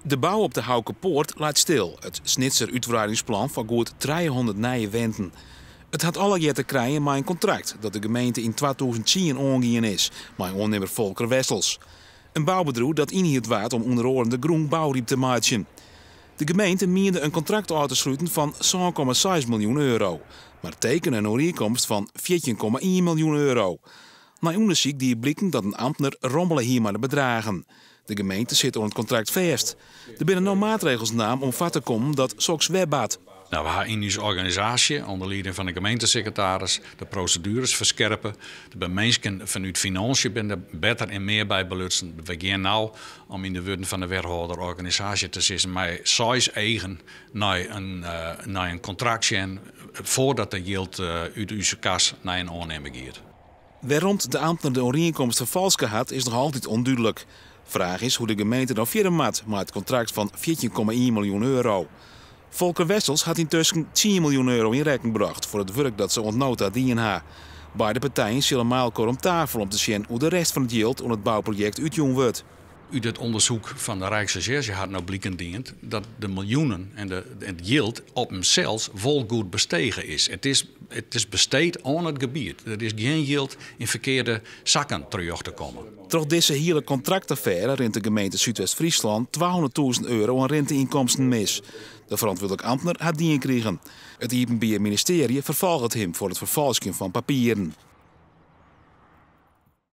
De bou op de Houkepoort leit stil, it Snitser útwreidingsplan foar goed 300 nije wenten. It hat allegear te krijen mei in kontrakt dat de gemeente yn 2010 oangien is mei oannimmer Volker Wessels. In boubedriuw dat ynhierd waard om ûnder oaren de grûn bouryp te meitsjen. De gemeente miende in kontrakt ôf te sluten fan 7,6 miljoen euro, mar tekene in oerienkomst fan 14,1 miljoen euro. Nei ûndersyk die bliken dat in amtner rommele hie mei de bedragen. De gemeente sit oan it kontrakt fêst. Der binne no maatregels naam om foar te kommen dat soks wer bart. Nou, we ha yn ús organisaasje, ûnder lieding fan de gemeentesekretaris, de prosedueres ferskerpe. Der binne minsken fanút finânsje binne der better en mear by belutsen. We gean no, om yn de wurden fan de wethâlder organisaasje te sizzen, mei seis eagen nei in, nei in kontrakt sjen foardat der jild út ús kas nei in oannimmer giet. Wêrom't de amtner de oerienkomst ferfalske hat, is noch altyd ûndúdlik. Fraach is hoe't de gemeente no fierder moat mei it kontrakt fan 14,1 miljoen euro. Volker Wessels hat yntusken 10 miljoen euro yn rekken brocht foar it wurk dat se oant no ta dien ha. Beide partijen sille mei elkoar om tafel om te sjen hoe't de rest fan it jild oan it bouprojekt útjûn wurdt. Ut it ûndersyk fan de Rijksrecherche hat no bliken dien dat de miljoenen en de, it jild op himsels wol goed bestege is. It is besteed oan it gebiet. Der is gjin jild yn ferkearde sakken terjochte kommen. Troch dizze hiele kontraktaffêre rint de gemeente Súdwest-Fryslân 200.000 euro oan rinte-ynkomsten mis. De ferantwurdlik amtner hat dien krigen. It Iepenbier Ministearje ferfolget him foar it ferfalskjen fan papieren.